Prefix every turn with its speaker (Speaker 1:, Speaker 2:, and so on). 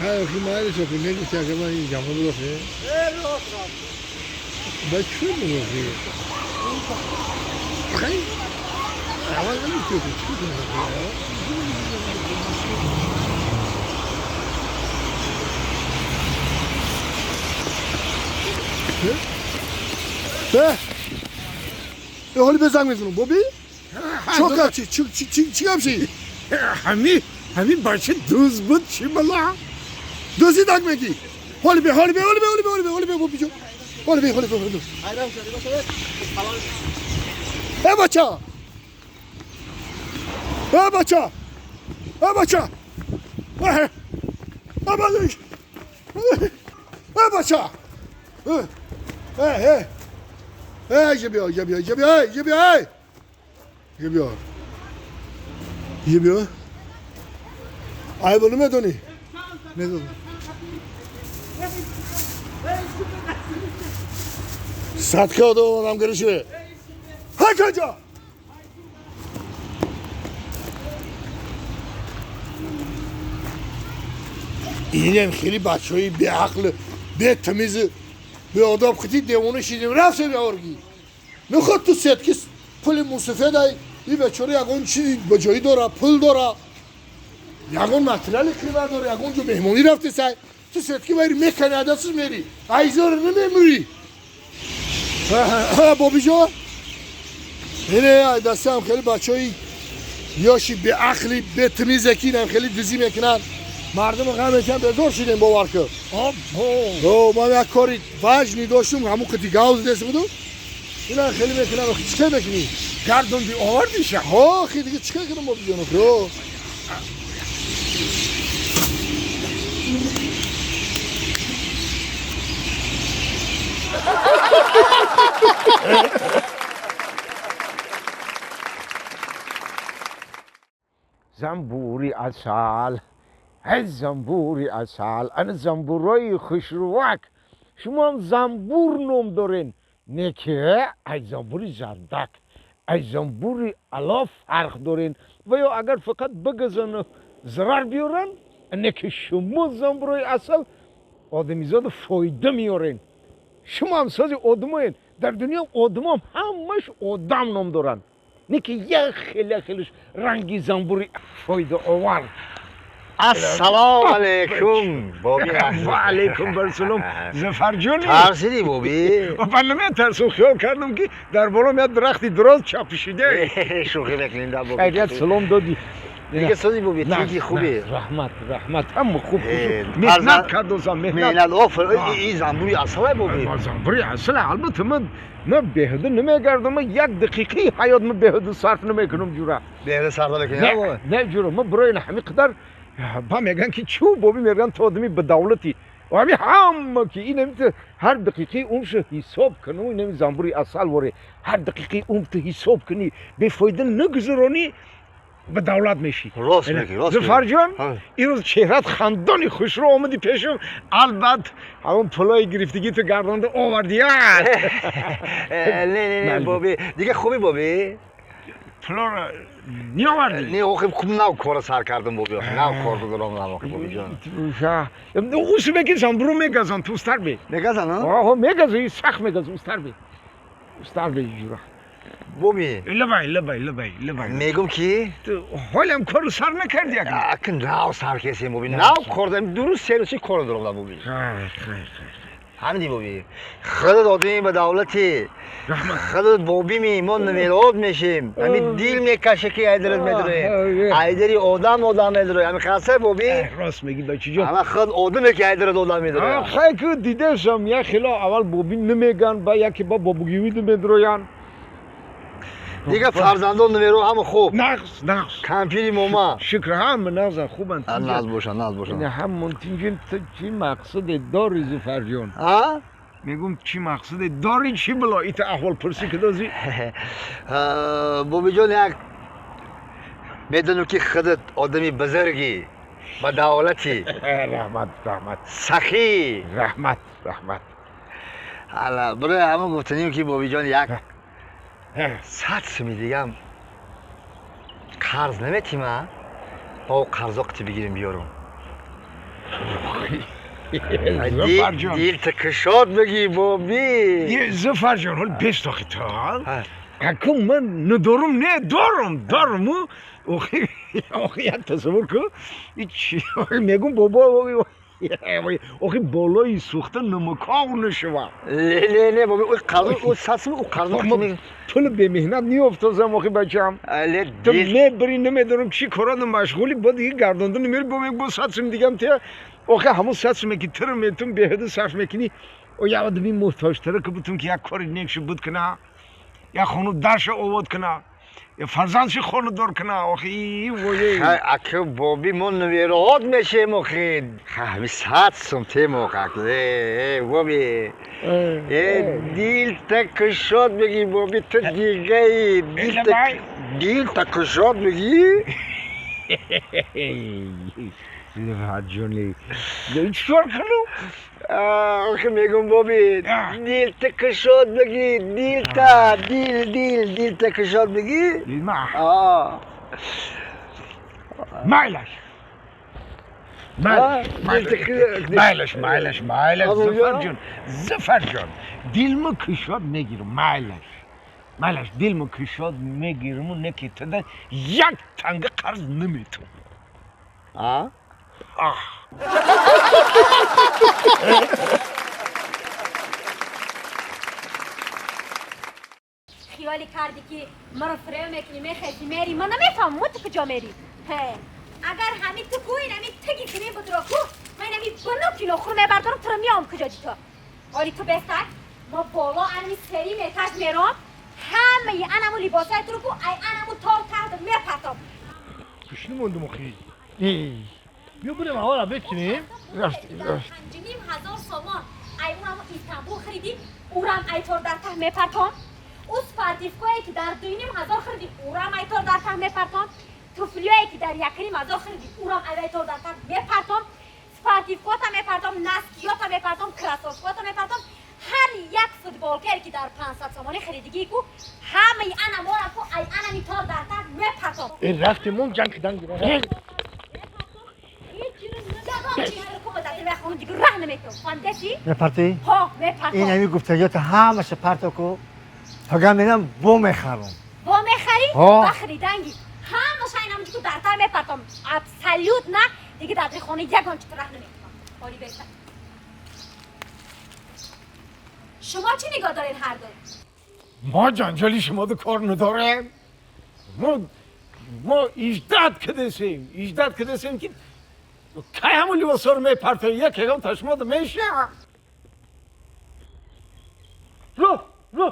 Speaker 1: خیر خی مایل شو که نگفتی اگه من این جمعه بلوخه با چون بلوخه خیلی اول نمی‌تونی چی کنی؟ به حالی بزنگ میزنم بابی؟ چوکا چی چی چی چی همشی؟
Speaker 2: همین بچه دوز بود چی بلا؟
Speaker 1: دوزی دگ میگی؟ حالی به حالی به حالی به حالی به حالی به حالی به بابی جون حالی به حالی به حالی به ای بچه ای بچه ای بچه ای ای بچه ای ای ای بیا بیا بیا بیا بیا بیا بیا ای بلو میدونی میدونی صدقه آدم آدم گرشه ها کجا اینم خیلی بچه‌ای بی عقل بی تمیز بی آداب خطی دیوانه شدیم رفت بیارگی میخواد تو ستکی پول موسفه دای این بچه‌ها یگان چیزی به جایی داره پول داره یگان متریال قیمت داره یگان جو مهمونی رفته سای تو ستکی بری میکنی عدسش میری ایزار نمیمیری بابی جان اینه دسته هم خیلی بچه‌ای یاشی به عقلی به تمیزکی هم خیلی دزی میکنن مردم غم میکنن به زور شدیم باور کن او ما یک کاری وجنی داشتم همون قطی گاز دست بودم اینا خیلی میکنن آخه چیکار میکنی
Speaker 2: گردوندی آوردیش
Speaker 1: ها خیلی دیگه چیکار کنم بابی جان آخه
Speaker 2: زنبوری عسل ای زنبوری عسل انا زنبورای خوشروک شما هم زنبور نوم دارین نه که ای زنبوری زردک ای زنبوری علا فرق دارین و یا اگر فقط بگزن ضرر بیارن نه که شما زنبورای عسل آدمیزاد فایده میارین شما هم ساز آدماین در دنیا آدم هم همش آدم نام دارن نه که یک خیلی خیلیش رنگی زنبوری فایده آور.
Speaker 3: السلام علیکم بابی.
Speaker 2: و علیکم السلام ظفر جونی.
Speaker 3: ترسیدی بابی؟
Speaker 2: من نمیترسم، خیال کردم که در بالا میاد درختی دراز چپشیده.
Speaker 3: شوخی نکنیم در بابی.
Speaker 2: خیریت سلام دادی.
Speaker 3: دیگه سازی بابی تیکی خوبی.
Speaker 2: رحمت رحمت هم خوب مهنت کردم
Speaker 3: مهنت. آفر این زنبوری اصله بابی.
Speaker 2: زنبوری اصله البته من بهده نمیگردم، من یک دقیقه حیات من بهده صرف نمیکنم جورا.
Speaker 3: بهده صرف نکنی؟
Speaker 2: نه جورا من برای همین قدر با میگن که چو بابی میگن تو آدمی به دولتی و همین همه که اینم هر دقیقه اونش حساب کنی اینم زنبوری اصل وره هر دقیقه اون تو حساب کنی به فایده نگذرانی به دولت میشی.
Speaker 3: راست میگی راست میگی
Speaker 2: ظفر جان. این روز چهرت خندانی خوش رو آمدی پیشم، البته همون پولای گرفتگی تو گردانده آوردی.
Speaker 3: نه نه نه بابی دیگه خوبی بابی؟
Speaker 2: پولا رو نیاوردی؟
Speaker 3: نه آخه خوب نو کار سر کردم بابی، نو کار دارم آخه بابی جان.
Speaker 2: اوس میگی زنبورو میگزن تو استر بی.
Speaker 3: میگزن ها؟
Speaker 2: آها میگزن، سخت میگزن استر بی. استر بی جورا.
Speaker 3: بابی
Speaker 2: لبای لبای لبای لبای
Speaker 3: میگم کی؟
Speaker 2: تو حالم کارو سر نکردی اگه؟
Speaker 3: اکن نو سر کسیم بابی، نو کار دارم درست سه روزی کار دارم بابی.
Speaker 2: خیر خیر خیر
Speaker 3: همینی بابی خودت آدمی به دولتی خودت بابی می ما نمیراد میشیم همین دیل میکشه که ایدرت میدره ایدری آدم آدم میدره همین خاصه بابی.
Speaker 2: راست میگی بچه جان.
Speaker 3: اما خود آدمه که ایدرت آدم میدره.
Speaker 2: خیلی که دیدم یه خیلی اول بابی نمیگن با یکی با بابگیوی میدروین
Speaker 3: دیگه فرزندان نمیرو همه خوب
Speaker 2: نقص نقص
Speaker 3: کمپیری موما
Speaker 2: شکر هم نقص خوبن
Speaker 3: ناز باشن ناز باشن.
Speaker 2: همون تینجین تو چی مقصد داری ظفر جان؟
Speaker 3: ها؟
Speaker 2: میگم چی مقصد داری چی بلا ایت احوال پرسی که دازی؟
Speaker 3: بابی جان یک میدونم که خودت آدمی بزرگی با دولتی
Speaker 2: رحمت رحمت
Speaker 3: سخی
Speaker 2: رحمت رحمت.
Speaker 3: حالا برای همون گفتنیم که بابی جان یک 100 سومی دیگه قرض نمیتیم ها؟ با قرضا قطی بگیریم بیارم.
Speaker 2: Зафар ҷон,
Speaker 3: дил кушод бигӣ боби.
Speaker 2: Зафар ҷон, ҳол бест охи то акун ман надорум, не дорум, доруму охи охи як тасаввур кун, мегум бобо, охи болои сӯхта намаков нашава.
Speaker 3: Не, не, не, боби, қарз ӯ сасм ӯ қарз.
Speaker 2: Пули бемеҳнат меофтозам охи бачам. Ту мебири, намедонам чӣ корада машғули, бо диги гардонда намери, бо мег бо сатсум дигам те, охи ҳамон сатсуме ки тир метум беҳуда сарф мекунӣ, о як одами муҳтоҷтара ки бутум ки як кори некшу буд куна, як хону дарша овод куна, фарзандши хонадор куна, охи вое.
Speaker 3: Ака боби, мо навероҳот мешем охи. Ҳами 100 сум тем охак. Э, боби. Э, дил та кушод бигӣ боби, ту дигаи. Дил та дил та кушод бигӣ.
Speaker 2: Ҷони, чикор кунам?
Speaker 3: Охи мегум боби, дил та кушод бигӣ, дил та дил дил дил та кушод бигӣ.
Speaker 2: Майлаш. Майлаш, майлаш, майлаш, Зафар ҷон, Зафар ҷон, дилму кушод мегирам, майлаш. Майлаш, дилму кушод мегираму не ки тада як танга қарз наметум.
Speaker 3: А?
Speaker 2: Ах.
Speaker 4: خیالی کردی که مرا فریم میکنی، میخیسی میری، من نمیفهمم تو کجا میری. اگر همین تو کو این همین تگی کنیم بود رو کو من همین بنو کیلو خور میبردارم تو رو میام کجا دی تو. آری تو بستک ما بالا انمی سری میتاج میرم همه ی انمو لباسای تو رو کو ای انمو تار تحت میپرتم.
Speaker 1: کشنی موندم اخی. بیا بریم اول بکنیم.
Speaker 2: رفتیم رفت.
Speaker 4: 5,500 سومان ای اونمو ایستانبول خریدی اورم ای تار در ته میپرتم. او спортивкое ки дар 2,500 хӯрдӣ, урам айтор дар таҳ мепартом. Туфлиое ки дар 1,500 хӯрдӣ, урам айтор дар таҳ мепартом. Спортивкота мепартом, носкиёта мепартом, кроссовкота мепартом. Ҳар як футболкае ки дар 500 сомонӣ харидигӣ ку ҳамаи анамора ку ай анами тор дар таҳ мепартом.
Speaker 1: Рафтем он ҷанг кидан.
Speaker 4: Раҳ наметом, фаҳмидасӣ?
Speaker 3: Мепартӣ?
Speaker 4: Ҳо, мепартом.
Speaker 3: Ин ҳами гуфтагиёта ҳамаша парто ку. Фақат мерам бо мехарам.
Speaker 4: Бо мехарӣ? Ба хариданги. Ҳамаша инамҷи ку дартар мепартом. Абсолютно дига дар хона ягон чиз раҳ наметавам. Ҳоли бештар. Шумо чӣ нигоҳ доред ҳар ду?
Speaker 2: Мо ҷанҷоли шумо ду кор надорем. Мо иҷдад кардесем, иҷдад кардесем ки кай ҳамон либосҳоро мепартоем, як ягон ташмода мешавад. Рӯ, рӯ.